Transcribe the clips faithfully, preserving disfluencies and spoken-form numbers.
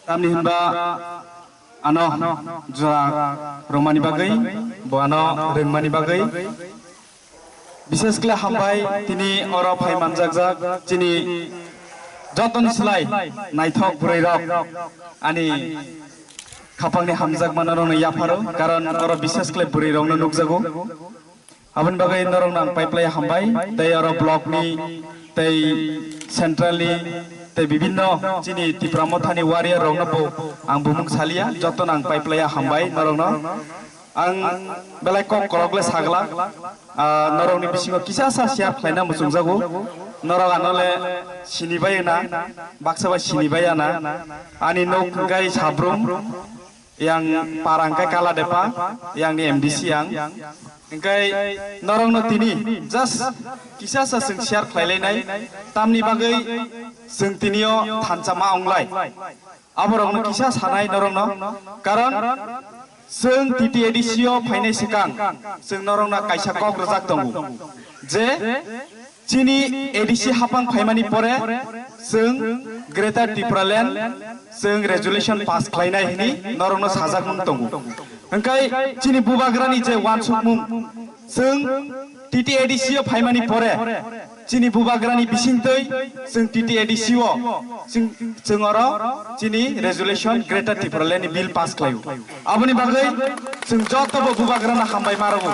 Tamni hinba ano jora romani bagwi, bo ano rwngmani bagwi. Bishes khle hambai tini oro phai manjakjak chini jotoni slai naithok bwrwi rok ani khapangni hamjakma norokno yapharo, karon oro bishes khle bwrwi rokno nukjago. Aboni bagwi norokno ang paiplai hambai, tei oro block ni, tei central ni, tei bibinno chini Tipra Mothani warrior rokno bo ang bumung salia, jotono ang paiplai hambai norokno. Ang belai kok kolok le sagla, ah, norokni bisingo kisa sa share khlaina muchungjago, norok ano le sinibai na, baksa bai sinibai ana, ani nok hwnkhe Sabrum, yang para hwnkhe Kaladepa, yang ni M D C yang. Hwnkhe norokno tini just kisa sa chwng share khlailainai, tamni bagwi chwng tinio thansa ma onglai. Aborokno kisa sanai norokno, karon chwng T T A D C o phainai swkang chwng norokno kaisa kok rwjak tongo je, chini A D C hapang phaimani pore chwng Greater Tipraland chwng resolution pass khlainai hwnwi norokno sajakmung tongo. Hwnkhe chini bubagrani je wansukmung, chwng T T A D C o phaimani pore chini bubagrani bisingtwi chwng T T A D C o chwng, chwng oro chini resolution Greater Tipraland ni bill pass khlaio. Aboni bagwi chwng jotobo bubagrano hambai ma rwo.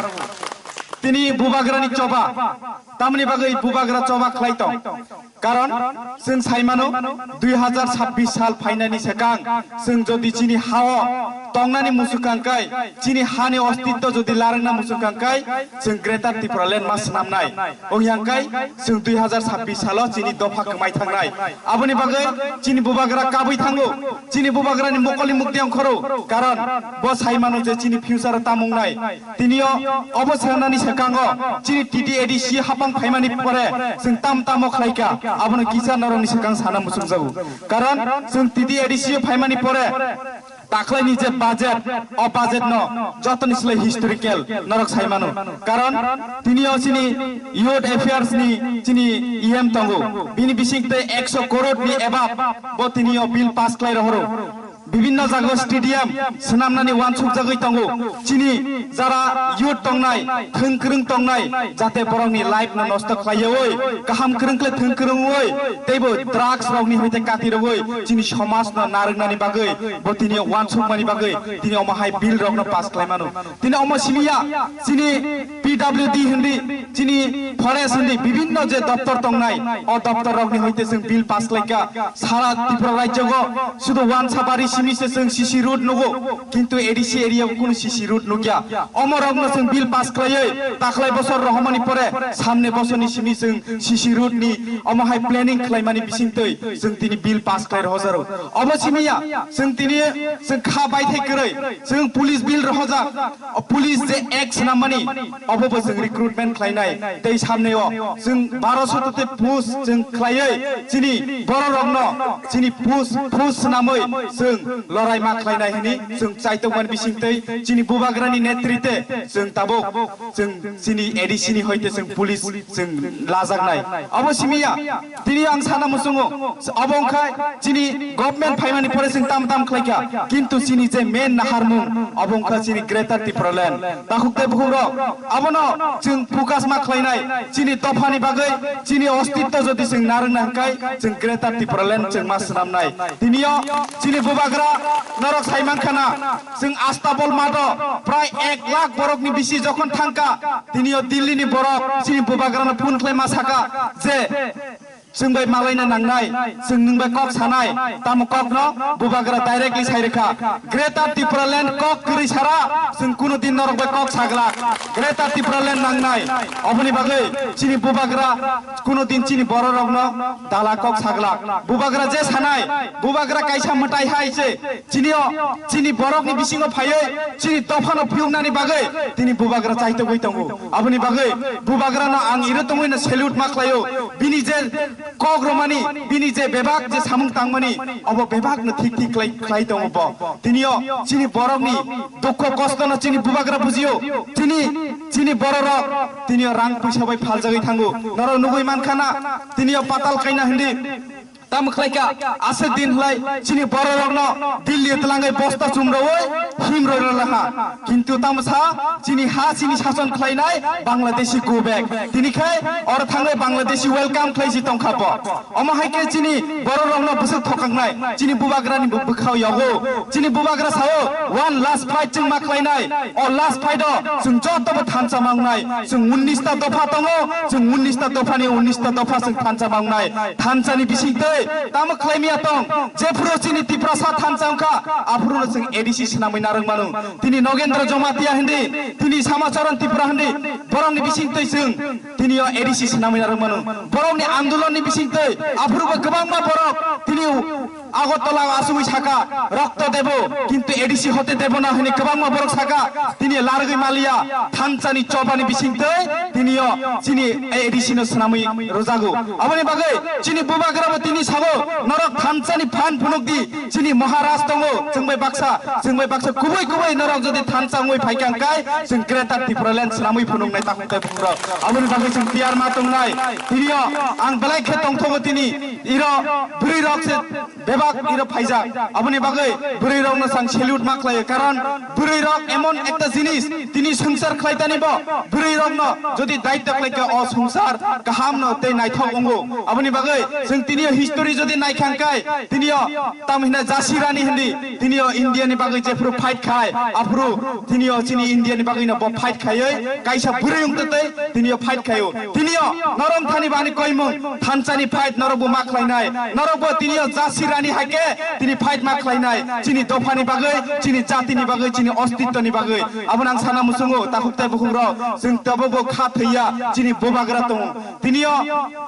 Tini bubagrani choba, tamni bagwi bubagra choba khlai tong? Karon chwng sai mano, dui hazar sabbish sal phainani swkang chwng jodi chini hao tongnani muchukang kai, chini hani ostitto jodi larwngna muchukang kai, chwng Greater Tipraland ma swnamnai. Wngyang kai chwng dui hazar sabbish salo chini dopha kwmai thangnai. Aboni bagwi chini bubagra kabui thango, chini bubagrani mokolni mukti ongkhoro, karon bo sai mano je chini future o tamo wngnai. Tinio obo sanani swkango chini T T A D C hapang phaimani pore chwng tam tamo khlaika, abono kisa norokni swkang sana muchungjago. Karon chwng T T A D C phaimani pore takhlaini je budget, o budget no jotoni slai historical norok sai mano. Karon tinio chini Youth Affairs ni chini E M tongo, bini bising tei ekso crore ni above bo tinio bill pass khlai rohoro. Bibinno jaga stadium swnamnani wansuk jagwi tongo. Chini jara youth tongnai, thwng kwrwng tongnai, jate borokni life no nosto khlaiwi, kaham kwrwng khle thwng kwrwngwi, teibo drugs rokni hoite kati rogwi chini somaj no narwknani bagwi, bo tini wansukmani bagwi tini omo hai bill rokno pass khlai mano. Tini omo simi ya, chini P W D hindi, chini forest hindi, bibinno je doptor tongnai, o doptor rokni hoite chwng bill pass khlaika. Sara Tripura rajyogo sudu Wansabari simi se chwng C C road nugo, kintu A D C area o kunu C C road nukya. Omo rokno chwng bill pass khlaiwi takhlai bosor rohormani pore samne bosorni simi chwng C C road ni omo hai planning khlaimani bisingtwi chwng tini bill pass khlai rohojaro. Obo simi ya, chwng tini chwng kha baithai kwrwi chwng police bill rohojak. O police je act swnamani, obo bo chwng recruitment khlainai. Tei samneo chwng baro soto te post chwng khlaiwi chini bororokno chini post, post swnamwi chwng lorai ma khlainai hwnwi chwng chaitokmani bisingtwi chini bubagrani netrite chwng tabuk chwng chini A D C ni hoite chwng police chwng lajaknai. Obo simi ya, tini ang sana muchungo, obo wngkha chini government phaimani pore chwng tam tam khlaikha, kintu chini je main naharmung, obo wngkha chini Greater Tipraland. Takhuk tei bukhukrok, abono chwng focus ma khlainai, chini dophani bagwi, chini ostitto jodi chwng narwkna hwnkhe, chwng Greater Tipraland chwng ma swnamnai. Tinio chini bubagra norok sai mankha na, chwng Astabol mato prai ek lakh borokni bisi jokhon thangkha, tinio Dillini borok chini bubagrano phone khlai ma saka je, chwng bai malaina nangnai, chwng nwng bai kok sanai, tamo kokno bubagra directly sai rwkha. Greater Tipraland kok kwrwi sara, chwng kuno din norok bai kok saglak. Greater Tipraland nangnai, oboni bagwi chini bubagra kuno din chini bororokno dala kok saglak. Bubagra je sanai, bubagra kaisa mwtai hai se, chini o, chini borokni bisingo phaiwi, chini dophano phiyoknani bagwi, tini bubagra chaitogwi tongo. Aboni bagwi bubagrano ang iro tongwi no salute ma khlaio. Bini je kok romani, bini je bebak je samung tangmani, obo bebak no thik thik khlai, khlai tongo bo. Tinio chini borokni dukho kosto no chini bubagra bujio. Chini, chini bororok tinio rang puisa bai phaljagwi thango. Norok nugwi mankha na, tinio patal kaina hindi. Tamo khlaikha, aswk din hwlai chini bororokno Delhi twlangwi bosta chumrwi himrwi rwlaha. Kintu tamo sa chini ha chini sason khlainai Bangladeshi go back. Tini khai oro thangwi Bangladeshi welcome khlai si tongkha bo. Omo hai khe chini bororokno bwswk thokaknai, chini bubagrani bo bwkhao yogo. Chini bubagra sao, one last fight chwng ma khlainai. O last fight o chwng joto bo thansa mangnai. Chwng unnish ta dopha tongo, chwng unnish ta dophani unnish ta dopha chwng thansa mangnai. Thansani bisingtwi tamo khlaimya tong, jephuru chini Tiprasa thansa wngkha, aphuru chwng A D C swnamwi narwk mano. Tini Nogendra Jamatia hindi, tini Samacharan Tripura hindi, borokni bisingtwi chwng tini o A D C swnamwi narwk mano. Borokni andolonni bisingtwi aphurubo kwbangma borok tini Agartala asugwi saka, "Rokto debo, kintu A D C hote debo na," hwnwi kwbangma borok saka. Tini largwi maliya, thansani chobani bisingtwi tini o chini A D C no swnamwi rwjago. Aboni bagwi chini bubagrabo tini sabo, "Norok thansani phan phunuk di, chini Maharaj tongo, chwng bai baksa, chwng bai baksa kubui kubui norok jodi thansa wngwi phaikha hwnkhe, chwng Greater Tipraland swnamwi phunuknai takhuk tai bukhuk rok." Aboni bagwi chwng tiyar ma tongnai. Tini o ang belai khe tongthogo tini iro bwrwi rok se bebak iro phaijak. Aboni bagwi bwrwi rokno chwng salute ma khlaio, karon bwrwi rok emon ekta jinis tini swngchar khlaitani bo bwrwi rokno jodi daitya khlaikha o swngchar kahamno tei naithok wngo. Aboni bagwi chwng tini o history jodi naikha hwnkhe tini o tamo hino Jhansi Rani hindi tini o India ni bagwi jephuru fight khai aphuru tini o chini India ni bagwi no bo fight khaiwi kaisa bwrwi wngtwi tei tini o fight khaio. Tini o norok thani bani koimung thansani fight norok bo ma khlainai. Norok bo tini o Jhansi Rani hai khe tini fight ma khlainai. Chini dophani bagwi, chini jatini bagwi, chini ostitwni bagwi. Abono ang sana muchungo takhuk tai bukhuk rok. Chwng tabo bo kha thwiya chini bubagra tongo. Tini o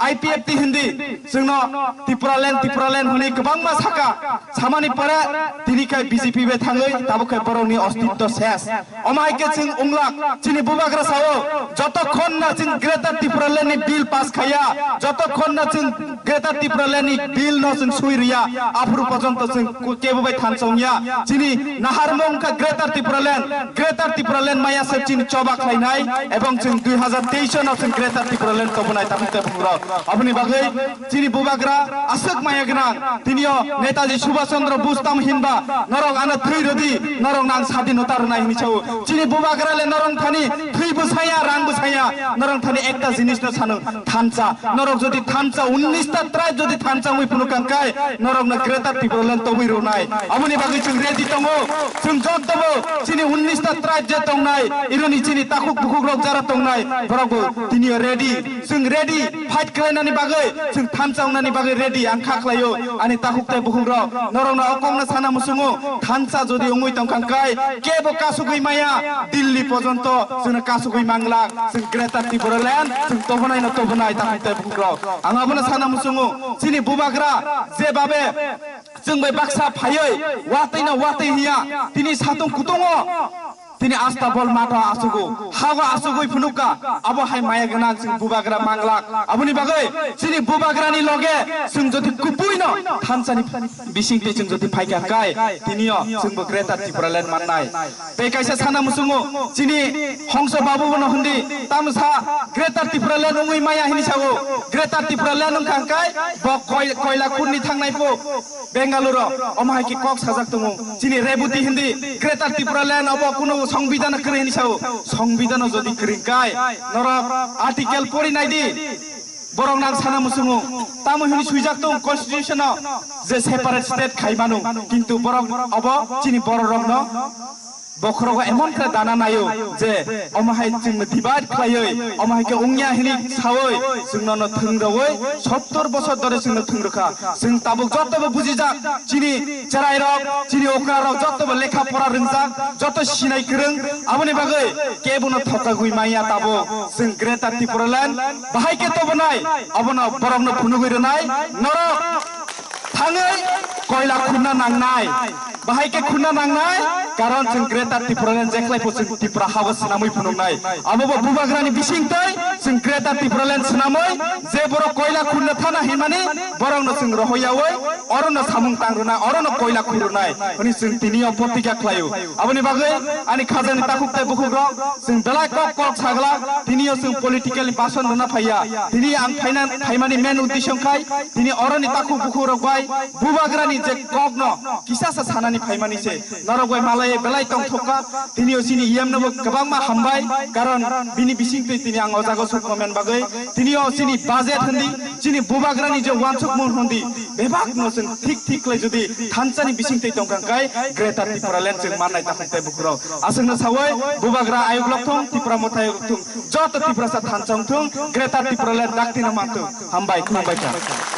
I P F T hindi chwngno Tipraland, Tipraland hwnwi kwbangma saka. Samani pore tini khai B J P bai thangwi tabuk khai borokni ostitw ses. Omo hai khe chwng wnglak chini bubagra sao, jotokhon na chwng Greater Tipraland ni bill pass khaiya, jotokhon na chwng Greater Tipraland ni bill no chwng sui riya, aphuru porjonto chwng ku-, kebo bai thansa wngya. Chini naharmung wngkha Greater Tipraland, Greater Tipraland maya se chini choba khlainai, ebong chwng dui hazar teis no chwng Greater Tipraland tobonai takhuk tai bukhuk rok. Aboni bagwi chini bubagra aswk maya gwnang, tini o Netaji Subhash Chandra Bose tamo hinba, "Norok ano thwi rwdi, norok nang sadinota rwnai," hwnwi sao. Chini bubagra le norok thani thwi bwsaya, rang bwsaya, norok thani ekta jinis no sano, thansa. Norok jodi thansa, unnish ta tribe jodi thansa wngwi phunuk kang kai, norok no Greater Tipraland tobwi rwnai. Aboni bagwi chwng ready tongo, chwng jotobo chini unnish ta tribe je tongnai, ironi chini takhuk bukhuk rok jara tongnai, borok bo tini o ready. Chwng ready fight khlainani bagwi, chwng thansa wngnani bagwi ready ang kha khlaio. Ani takhuk tai bukhuk rok, norok no o kok no sana muchungo, thansa jodi wngwi tong kha kai, kebo kasugwi maya, Delhi porjonto chwngno kasugwi manglak, chwng Greater Tipraland, chwng tobonai no tobonai takhuk tai bukhuk rok. Ang abono sana muchungo, chini bubagra je babe chwng bai baksa phaiwi watwi no watwi hiya, tini satung kutungo. Tini asta bol matha asugo, hago asugwi phunukha, abo hai maya gwnang chwng bubagra manglak. Aboni bagwi chini bubagrani loge chwng jodi kubuino thansani bisingtwi chwng jodi phaikha kai, tinio chwngbo Greater Tipraland mannai. Tei kaisa sana muchungo chini Hongso Babu bono hindi, tamo sa Greater Tipraland wngwi maya hini sao, Greater Tipraland wngkha kai bo koi-, koila khunni thangnai po. Bengaluru, omo hai khe kok sajak tongo. Chini Rebuti hindi, Greater Tipraland obo kunu songbidhan kwrwi hinwi sao. Songbidhano jodi kwrwi kai, norok article pori nai di. Borok nang sana muchungo. Tamo hinwi swijak tong constitution o je separate state khai mano. Kintu borok obo chini bororokno bokhorogo emon khe dana naio je omo hai chwngno divide khlaiwi, omo hai khe wngya hinwi sawi chwngno no thwng rwwi sottor bosor dhore chwngno thwng rwkha. Chwng tabuk jotobo bujijak, chini cherairok, chini okrarok jotobo lekha pora rwngjak, joto sinai kwrwng, aboni bagwi kebono thokjagwi manya tabuk. Chwng Greater Tipraland bahai khe tobonai, abono borokno phunugwi rwnai, norok thangwi koila khunna nangnai, bahai khe khunna nangnai. Karon chwng Greater Tipraland jekhlai bo chwng Tipra habo swnamwi phunuknai. Abo bo bubagrani bisingtwi chwng Greater Tipraland swnamwi je borok koila khurna thana hinmani borokno chwng rohoyawi orono samung tangrwnai, orono koila khurunai hwnwi chwng tini o protigya khlaio. Aboni bagwi ani khajani takhuk tei bukhukrok chwng belai kok kok sagla tini o chwng political ni bason rwna phaiya. Tini ang phaina phaimani main uddesho khai tini oroni takhuk bukhukrok bai bubagrani je kokno kisasa sanani phaimani se. Norok bai malai belai tongthokka. Tini o chini E M no bo kwbangma hambai, karon bini bisingtwi tini ang o jaga sukma men bagwi. Tini o chini budget hwndi, chini bubagrani je wansukmung hwndi, bebak no chwng thik thik khlai jodi thansani bisingtwi tongkha kai Greater Tipraland chwng mannai takhuk tei bukhurok. Aswkno sawi bubagra ayuk lokthung, Tipra Motha ayuk lokthung, joto Tiprasa thansa wngthung, Greater Tipraland dakti no manthung. Hambai, khulumbai kha.